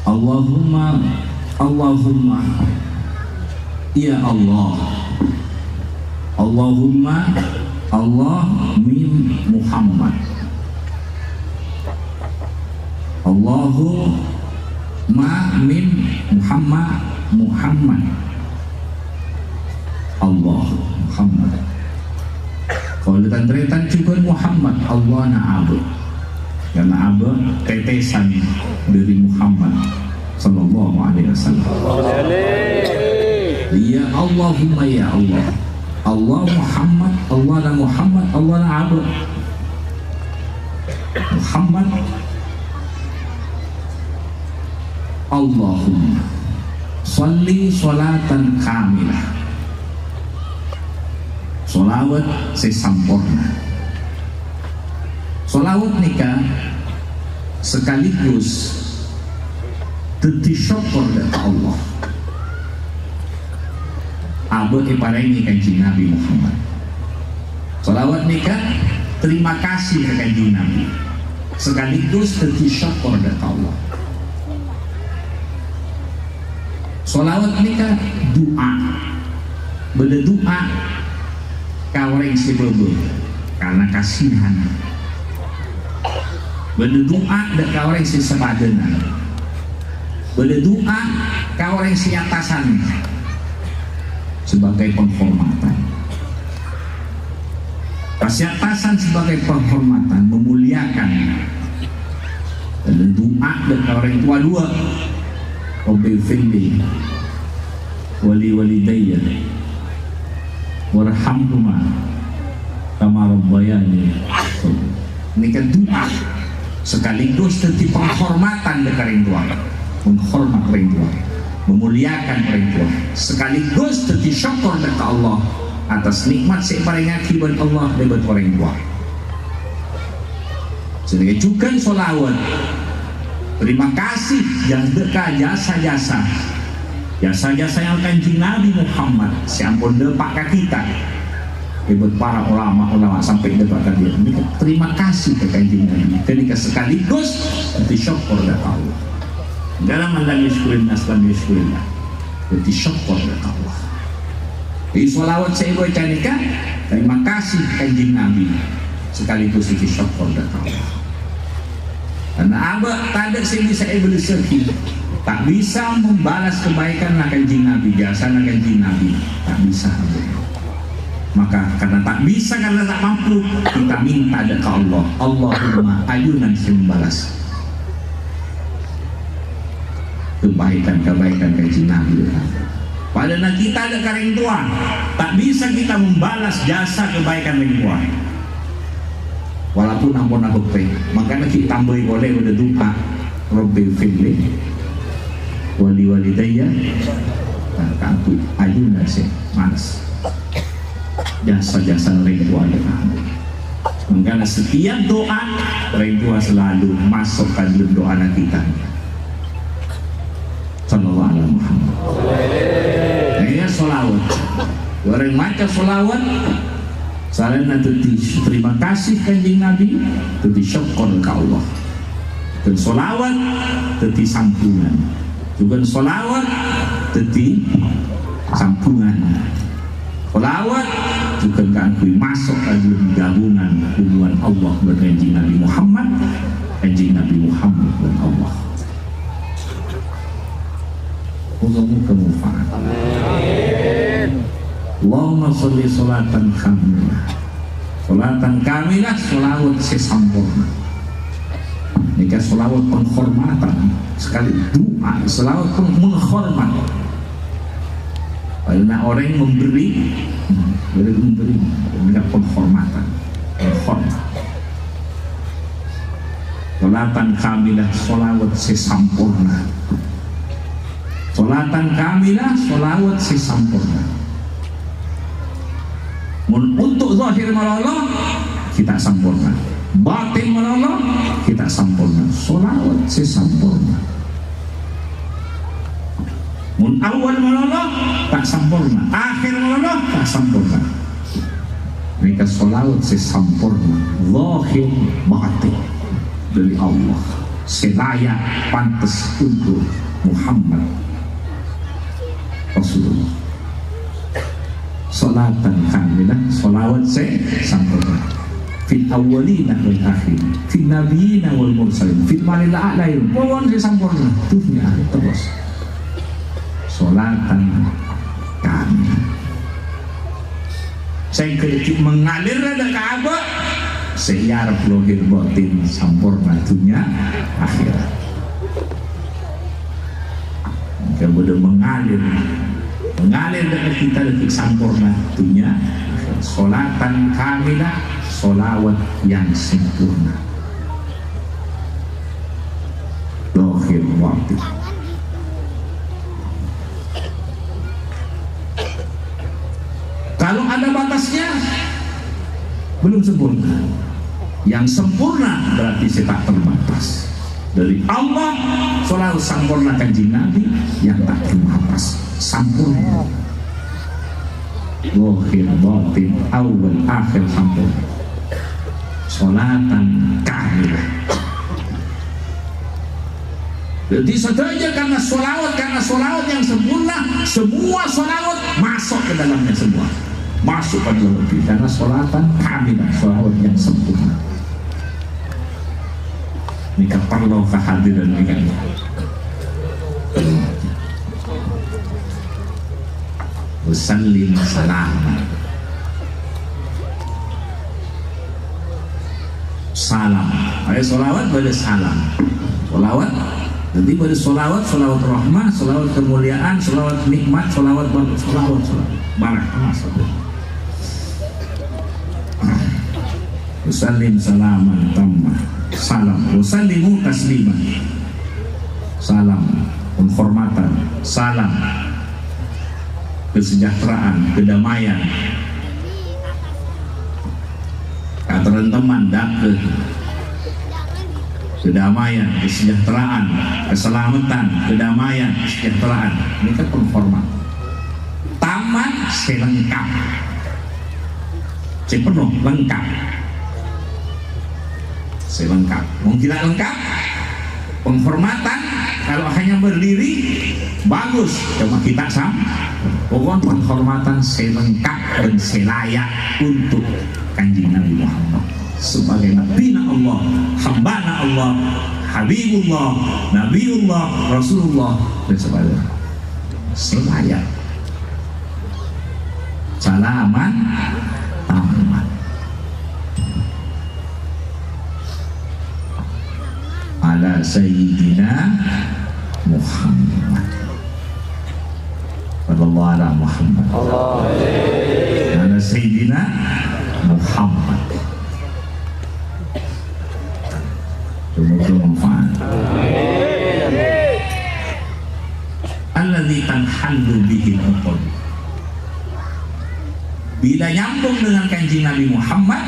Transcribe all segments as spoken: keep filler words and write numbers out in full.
Allahumma, Allahumma, ya Allah. Allahumma, Allah min Muhammad. Allahumma min Muhammad, Muhammad. Allah, Muhammad. Kalau tan-tarètan jhughân Muhammad, Allah na abâ'. Karena abâ' tetesan dari Muhammad sallallahu alaihi wasallam. Ya Allahumma ya Allah. Allah Muhammad, Allah na Muhammad, Allah na abâ'. Muhammad. Allahumma shalli sholatan kamilah. Sholawat sè samporna. Sholawat nèka sekaligus dhâddhi sokkor dâ' ka Allah. Abâ' èparèngè Kanjeng Nabi Muhammad. Sholawat nèka terima kasih ka Kanjeng Nabi, sekaligus dhâddhi sokkor dâ' ka Allah. Sholawat nèka du'a. Bâdâ du'a ka orèng sè bâbâ, karena kasihan. Bâdâ du'a dâ' ka orèng sè sapadâna. Bâdâ du'a ka orèng sè atasan sebagai penghormatan. Pas sè atasan sebagai penghormatan, memuliakan. Bâdâ du'a dâ' ka orèng towa duwâ'. Rabbighfirli wa liwalidayya warhamhuma kama rabbayani shaghira. Nèka du'a sekaligus dhâddhi penghormatan dâ' ka orèng towa, menghormat orèng towa, memuliakan orèng towa, sekaligus dhâddhi sokkor dâ' ka Allah atas nikmat sè èparèngaghi bân Allah lèbât orèng towa. Sè nèka jhughân sholawat. Terima kasih, jasa, ka jasa-jasa, jasa-jasa yang Kanjeng Nabi Muhammad sè ampon dâpa' ka kita. Lèbât para ulama-ulama sampè' dâpa' ka dia. Nèka terima kasih ka Kanjeng Nabi. Ghânèka sekaligus dhâddhi sokkor dâ' ka Allah. Dalam lam yusykurin nas lam yusykurillah. Dhâddhi sokkor dâ' ka Allah. Jadi sholawat sè èbâca nèka, terima kasih Kanjeng Nabi, sekaligus dhâddhi sokkor dâ' ka Allah. Karena abâ' tadâ' sè bisa èbâlessaghi, tak bisa membalas kebaikanna Kanjeng Nabi, jasana Kanjeng Nabi, tak bisa abâ'. Maka karena tak bisa, karena tak mampu, kita minta dâ' ka Allah, Allahumma, ajunan sè membalas kebaikan-kebaikan Kanjeng Nabi. Padahal kita dâ' ka rèng towa, tak bisa kita membalas jasa kebaikan rèng towa. Walaupun ampon abhâktè, mangkana ghi' tambâi polè bâdâ du'a, "Rabbighfirli wa liwalidayya." Nah, kaangghuy ajunan sè males jasa-jasa rèng towa. Mangkana setiap doa, rèng towa selalu masuk ka dalam doana kita. Sallallahu ala Muhammad. Nèka sholawat. Orèng maca sholawat, salaèn dhâddhi terima kasih Kanjeng Nabi, dhâddhi sokkor ka Allah. Jhughân sholawat dhâddhi sambhungan. Jhughân sholawat dhâddhi sambhungan. Sholawat jhughân kaangghuy masok ka dâlem ghâbungan hubungan Allah bân Kanjeng Nabi Muhammad, Kanjeng Nabi Muhammad bân Allah. Moga-moga manfaat. Amin. Allahumma sholli sholatan kamilah. Sholatan kamilah, sholawat sè samporna. Nèka sholawat penghormatan, sekali doa, sholawat peng-, menghormat. Karena orang memberi, hmm, orang memberi, nèka penghormatan, penghormat. Sholatan kamilah, sholawat sè samporna. Sholatan kamilah, sholawat sè samporna. Mon untuk zahir malolo, ghi' ta' samporna. Batin malolo, ghi' ta' samporna. Sholawat sè samporna. Mon awal malolo, ta' samporna. Akhir malolo, ta' samporna. Nèka sholawat sè samporna. Zahir batin dari Allah. sè layak pantes untuk Muhammad Rasulullah. Sholatan kamilah, sholawat sè samporna. Fil awwalina wal akhirin, fil nabiyina wal mursalin, fil mala'il a'la, pokokna sè samporna, dhunnya terros. Sholatan kamilah. Sè ghâllu mengalir dâ' ka abâ', sè èarep lahir batin samporna dhunnya akhèrat. Kabbhi bâdâ mengalir. Mengalir dâ' ka kita lebih samporna dhunnya akhèrat. Sholatan kamilah, sholawat yang sempurna. Lahir batin. Kalau ada batasnya, belum sempurna. Yang sempurna berarti sè ta' terbatas. Dari Allah, selalu sempurna Kanjeng Nabi yang tak terbatas. Sempurna. Zahir, batin, awal, akhir, sempurna. Sholatan kamilah. Jadi sadhâjâ karena sholawat, karena sholawat yang sempurna, semua sholawat masuk ke dalamnya semua. Masuk ke dalam hati, karena sholatan kamilah, sholawat yang sempurna. Ini kan perlu kehadiran ini kan. Usallim salaman. Salam. Ayo, sholawat bâdâ salam. Sholawat. Nanti bâdâ sholawat, sholawat rahmah, sholawat kemuliaan, sholawat nikmat, sholawat bar-, sholawat, sholawat. Banyak, masuk. Usallim salaman tamma. Salam. Usallimu tasliman. Salam penghormatan. Salam kesejahteraan, kedamaian. Katarènteman, dâ' ka kedamaian, kesejahteraan, keselamatan, kedamaian, kesejahteraan. Ini kan penghormatan. Tamma sè lengkap. Sè penuh, lengkap. Sè lengkap. Mungkin tidak lengkap, penghormatan kalau hanya berdiri, bagus. Cuma kita sam-, pokoknya penghormatan sè lengkap dan sè layak untuk Kanjeng Nabi Muhammad sebagai Nabina Allah, hambana Allah, Habibullah, Nabiullah, Rasulullah, dan sebagainya. Sè layak. Salaman tamman. Ala Sayyidina Muhammad. Sallallahu ala Muhammad. Ala Sayyidina Muhammad. Semoga manfaat. Alladzi tanhallu bihil uqad. Bila nyambung dengan Kanjeng Nabi Muhammad,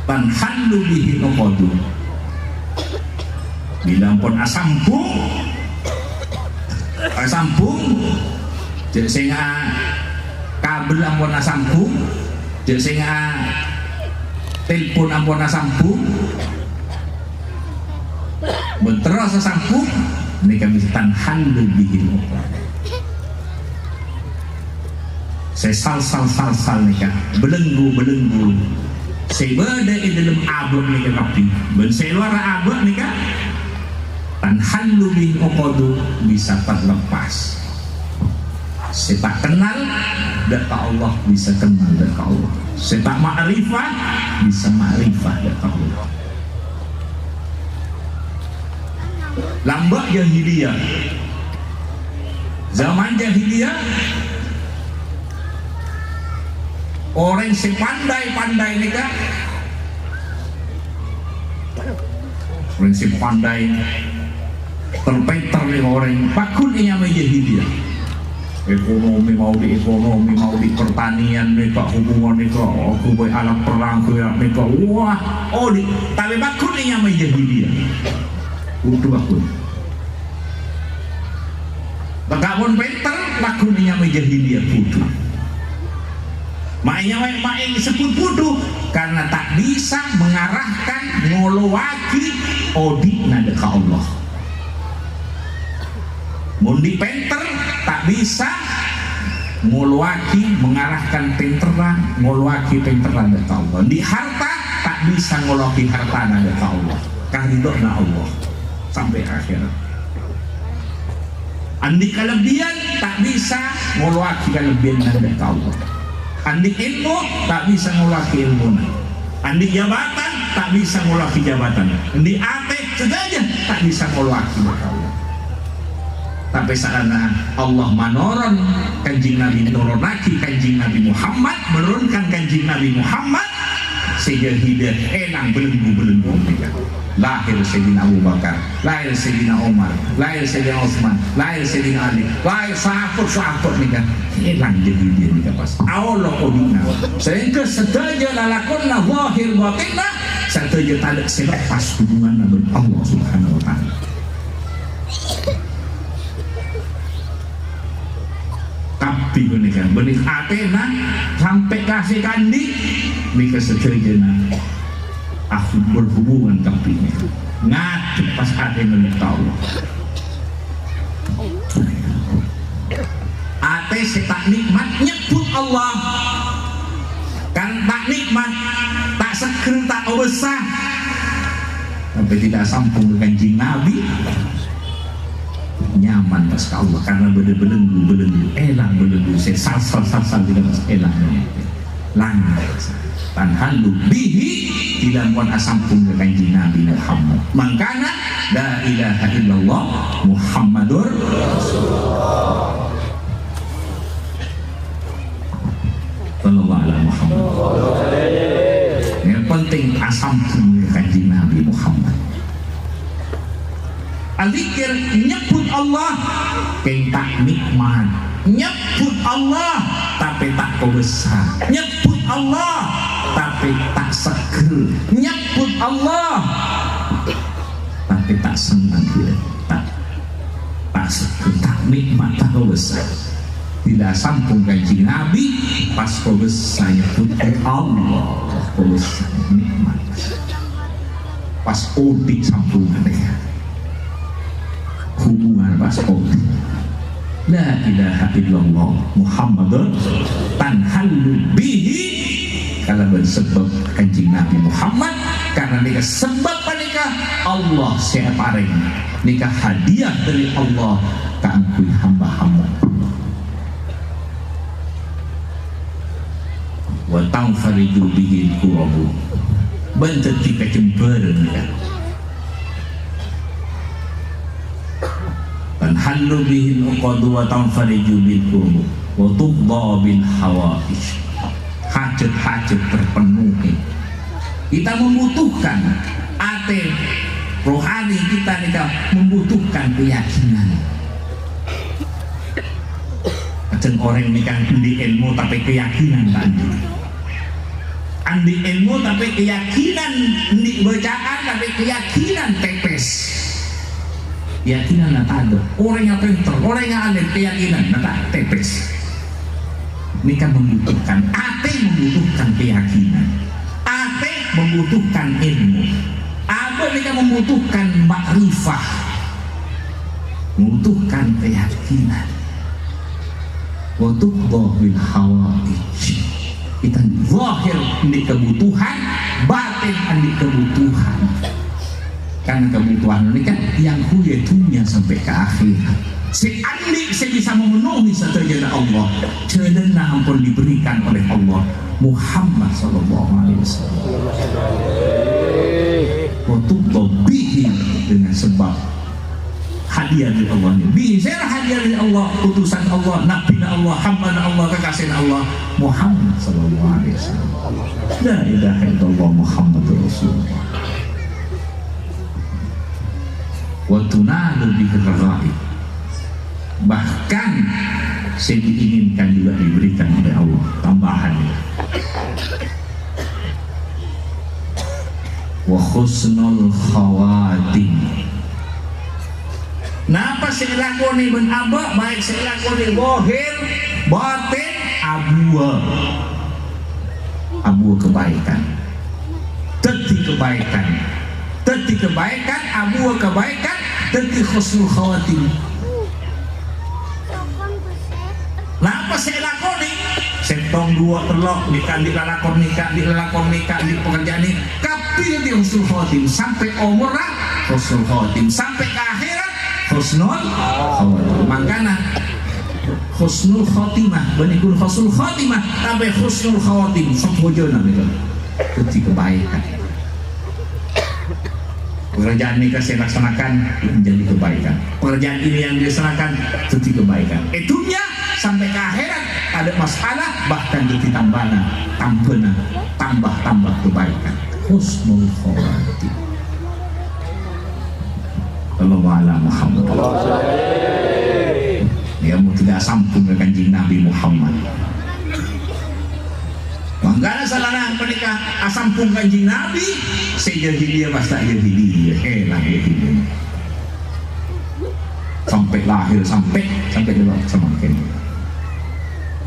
tanhallu bihil uqadu. Bila ampon asambung, asambung, jhâ' sènga' kabel ampon asambung, jhâ' sènga' telpon ampon asambung, bân terros asambung, nèka bisa tanhallu bihil uqad. Sè sal-sal-sal-sal nèka, belenggu-belenggu sè bâdâ è dâlem abâ' nèka kabbhi, bân sè lowar abâ' nèka, tanhallu bihil uqadu, bisa terlepas. Sè ta' kennal dâ' ka Allah, bisa kennal dâ' ka Allah. Sè ta' ma'rifat, bisa ma'rifat dâ' ka Allah. Lambâ' jahiliyah. Zaman jahiliyah, orèng sè pandai-pandai nèka, orèng sè pandai, ter-pènter nèka orèng, pagghun ènyamaè jahiliyah. Ekonomi, maodhi' ekonomi, maodhi' pertanian nèka, hubungan nèka, oh, ghâbây alat perang, ghâbây nèka. Wah, odhi', tapè pagghun ènyamaè jahiliyah. Kodhu pagghun. Tèka' mon pènter, pagghun ènyamaè jahiliyah, kodhu. Ma'è nyamana ma'è èsebbhut budhu, karena ta' bisa mengarahkan, ngolowaghi odi'na dâ' ka Allah. Mon andi' pènter, ta' bisa ngolowaghi, mengarahkan pènterra, ngolowaghi pènterra dâ' ka Allah. Andi' harta, ta' bisa ngolowaghi hartana dâ' ka Allah. Karidhona Allah sampè' akhèrat. Andi' kalebbiyân, ta' bisa ngolowaghi kalebbiyânna dâ' ka Allah. Andi' èlmo, ta' bisa ngolowaghi èlmona. Andi' jabatan, ta' bisa ngolowaghi jabatan. Andi' atè, sadhâjâ ta' bisa ngolowaghi dâ' ka Allah. Tapè saellana Allah manoron Kanjeng Nabi, noronaghi Kanjeng Nabi Muhammad, menurunkan Kanjeng Nabi Muhammad, sè jâhiliyah èlang belenggu-belenggu nèka. Lahir Sayyidina Abu Bakar, lahir Sayyidina Umar, lahir Sayyidina Utsman, lahir Sayyidina Ali, lahir sahabat-sahabat nèka. Èlang jâhiliyah nèka pas. Aolo odi'na. Sehingga sadhâjâ lalakonna zahir batinna, sadhâjâ tadâ' sè lepas hubunganna bân Allah Subhanahu wa Ta'ala. Kabbhi panèka, bânnè atèna sampè' ka sè andi', nèka sadhâjâna ah, berhubungan kabbhi. Ngadhep pas atèna nèka Allah. Atè sè ta' nikmat nyebbhut Allah. Kan ta' nikmat, ta' seggher, ta' kobâsa. Sampè' tidak sambung ka Kanjeng Nabi. Nyaman pas ka Allah karena bâdâ belenggu-belenggu, èlang belenggu sè sasal-sasal tidak pas èlang. Lanjut. Tanhallu bihi, tidak pon asambung ka Kanjeng Nabi Muhammad. Mangkana, la ilaha illallah Muhammadur Rasulullah. Sallallahu ala Muhammad. Yang penting asambung ka Kanjeng Nabi Muhammad. Adzikir, nyebbhut Allah, kèng ta' nikmat. Nyebbhut Allah, tapè ta' kobâsa. Nyebbhut Allah, tapè ta' seggher. Nyebbhut Allah, tapè ta' senneng, ta', ta' seggher, ta' nikmat, ta' kobâsa. Tidak sambung Kanjeng Nabi, pas kobâsa nyebbhut Allah, kobâsa nikmat. Pas odi' sambungan, ya. Hubungan pas odi'. La ilaha illallah Muhammadur tanhallu bihi, kalabân sebab Kanjeng Nabi Muhammad, karena nèka sebab panèka Allah sè aparèng. Nèka hadiah dâri Allah kaangghuy hamba-hamba. Wa tanfariju bihil kurabu. Bân dhâddhi kajembhârân, ya. Tanhallu bihil uqadu wa tanfariju bil kurabu. Wa tuqda bil hawaij. Hajat-hajat terpenuhi. Kita membutuhkan atè rohani kita nèka membutuhkan keyakinan. Kadhâng orèng nèka andi' èlmo tapè keyakinan ta' andi'. Andi' èlmo tapè keyakinan, andi' bacaan tapè keyakinan tèpès. Keyakinan la tadâ'. Orèngnga pènter, orèngnga alim, keyakinan la ta' tèpès. Nèka membutuhkan, atè membutuhkan keyakinan. Atè membutuhkan èlmo. Abâ' nèka membutuhkan ma'rifah. Membutuhkan keyakinan. Wa tuqda bil hawaij. Kita zahir andi' kebutuhan, batin andi' kebutuhan. Karena kebutuhan ini kan yang huya dunia sampai ke akhirat. Sè andi' sè bisa memenuhi sadhâjâna Allah, jhâlânna ampon diberikan oleh Allah, Muhammad sallallahu alaihi wasallam. Wa tuqda bihi, dengan sebab hadiah dari Allah ini. Bihi, sèra hadiah dari Allah, utusan Allah, nabina Allah, hambana Allah, kekasihna Allah, Muhammad sallallahu alaihi wasallam. La ilaha illallah Muhammadur Rasulullah. Wa tunalu bihi raghaib. Bahkan sè diinginkan juga diberikan oleh Allah, tambahan. Wa husnul khawatim. Napa sè èlakonè bân abâ', baik sè èlakonè zahir, batin, abuwâ. Abuwâ kabaikan. Dhâddhi kabaikan. Dhâddhi kabaikan, abuwâ kabaikan, dhâddhi husnul khawatimah. Napa sè èlakonè? Sèttong, duwâ', tello', nèka, andi' lalakon nèka, andi' lalakon nèka, andi' pekerjaan nèka, kabbhi dhâddhi husnul khawatimah, sampè' omorra husnul khawatimah, sampè' ka akhèrat husnul khawatimah. Mangkana, husnul khotimah, bânnè ghun husnul khotimah, tapè husnul khotimah, sabhâjâna nèka dhâddhi kabaikan. Pekerjaan nèka sè èlaksanakan menjadi kebaikan. Pekerjaan ini yang dilaksanakan dhâddhi kabaikan. È dhunnya sampè' ka akhèrat, tadâ' masalah, bahkan dhâddhi tambâna, tambâna, tambâ-tambâ kabaikan. Husnul khotimah. Allahumma ala Muhammad. Ya, mudah sambung ka Kanjeng Nabi Muhammad. Mangkana salana panèka asambung Kanjeng Nabi, sè jahiliyah pas ta' jahiliyah, èlang jahiliyah. Sampè' lahir, sampè', sampè' lewat samangkèn.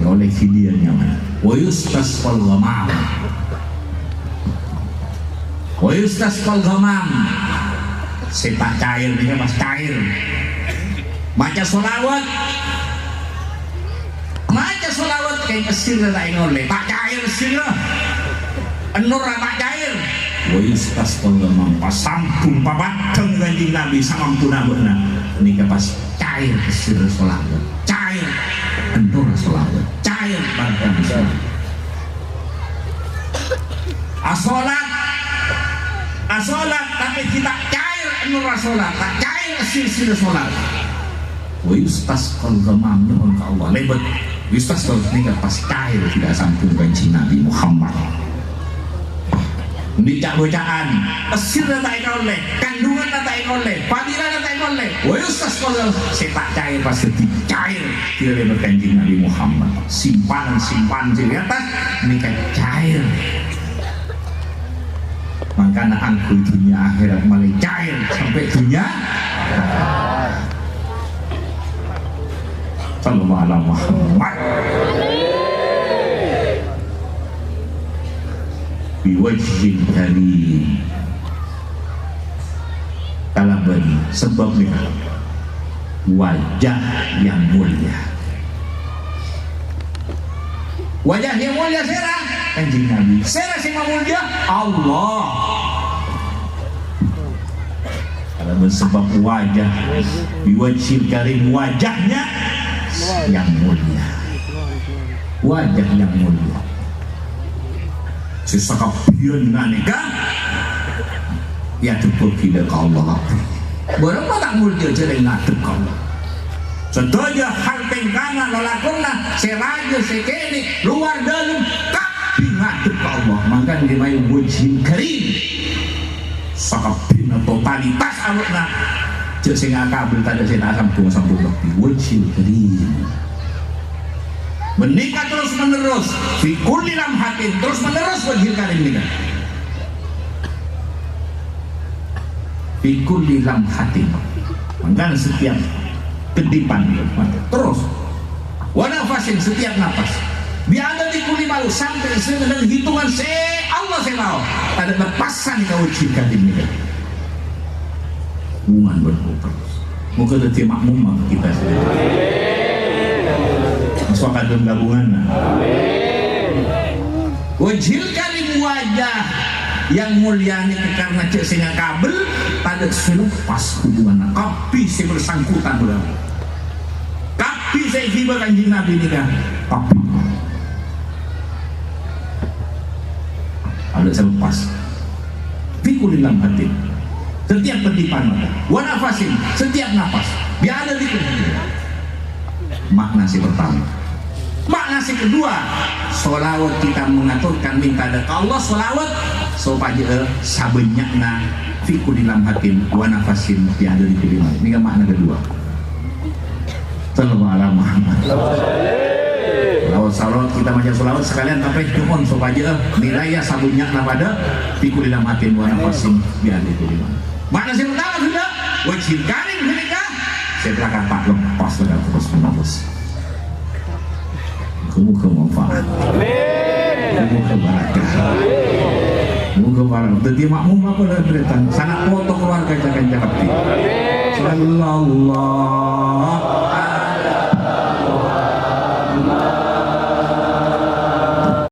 Ya, oleh jahiliyah nyaman. Wa yustasqal ghamam. Wa yustasqal ghamam. Sè ta' cair nèka pas cair. Maca sholawat. Maca sholawat kèng essirra ta' èngollè. Ta' cair essirra. Ennorra ta' cair. Wa yustasqal ghamam. Pas sambung papaddhâng Kanjeng Nabi samampuna bâ'na. Nèka pas cair essirra sholawat. Cair ennorra sholawat. Cair bârkana sholawat. Asholat, asholat, tapè ghi' ta' cair ennorra sholat, ta' cair essir-essirra sholat. Wa yustasqal ghamam, nyo'on ka Allah, lèbât. Yustasqal nèka pas cair, ghi' ta' sambung Kanjeng Nabi Muhammad. Andi' ca'-bâca'an, essirra ta' èkaollè, kandhunganna ta' èkaollè, fadilana ta' èkaollè. Wa yustasqal ghamam, sè ta' cair pas dhâddhi cair. Kèra-kèra Kanjeng Nabi Muhammad, simpanan-simpanan sè è attas nèka cair. Mangkana angghuy dhunnya akhèrat malè cair sampè' dhunnya. Sallallahu ala Muhammad. Biwajhin karim. Kalabân sabâb nèka, wajah yang mulia. Wajah yang mulia sèra? Kanjeng Nabi. Sèra sè mamolja? Allah. Kalabân sabâb wajah, biwajhil karim, wajahnya yang mulia. Wajah yang mulia. Sè sakabbhiyânna nèka èadhebbhâghi dâ' ka Allah kabbhi. Bârâmma ta' molja jhâ' rèng ngadhep ka Allah. Sadhâjâ hal tèngkana, lalakonna, sè rajâ, sè kènè', lowar dâlem, kabbhi ngadhep ka Allah. Mangkana dimmaè wajhil karim. Sakabbhiyânna totalitas abâ'na. Jhâ' sè ngakabel, tadâ' sè ta' sambung-sambung kabbhi. Wajhil karim. Bânnè ka terros-menerros, fi kulli lamhatin, terros-menerros wajhil karim nèka. Fi kulli lamhatin. Mangkana setiap kedipan, terros. Wa nafasin, setiap napas. Bi adadi kulli malu, sampè' sè neng hitungan sè Allah sè tao. Tadâ' leppassan ka wajhil karim nèka. Hubungan berputar. Moga dhâddhi makmum kita semua. Masuk ke dalam gabungan. Wajhil karim, wajah yang mulia nèka karna jhâ' sè ngakabel, tadâ' sè lepas hubunganna. Kabbhi sè bersangkutan berarti. Kabbhi sè èghibâ Kanjeng Nabi nèka, kabbhi. Tadâ' sè lepas. Fi kulli lamhatin. Setiap kedipan mata. Wa nafasin. Setiap napas. Bi adadi kulli. Makna sè pertama. Makna sè kedua, sholawat kita mengaturkan minta dâ' ka Allah, sholawat sopajâ sabânnya'na fi kulli lamhatin wa nafasin bi adadi kulli lamhatin. Nèka makna kedua. Sallallahu ala Muhammad. Sholawat, sholawat, kita maca sholawat sekalian, tapè nyo'on sopajâ nilai ya sabânnya'na padâ fi kulli lamhatin wa nafasin bi adadi kulli lamhatin. Makna sè pertama ghellâ', wajhil karim ghânèka sè ta' lepas, terros-menerros. Muga-muga manfaat. Amin. Moghâ bhârâkah. Moghâ bhârâkah. Dhâddhi ma'mum apa lè berita? Sangat foto keluarga jangan jawab. Sallallahu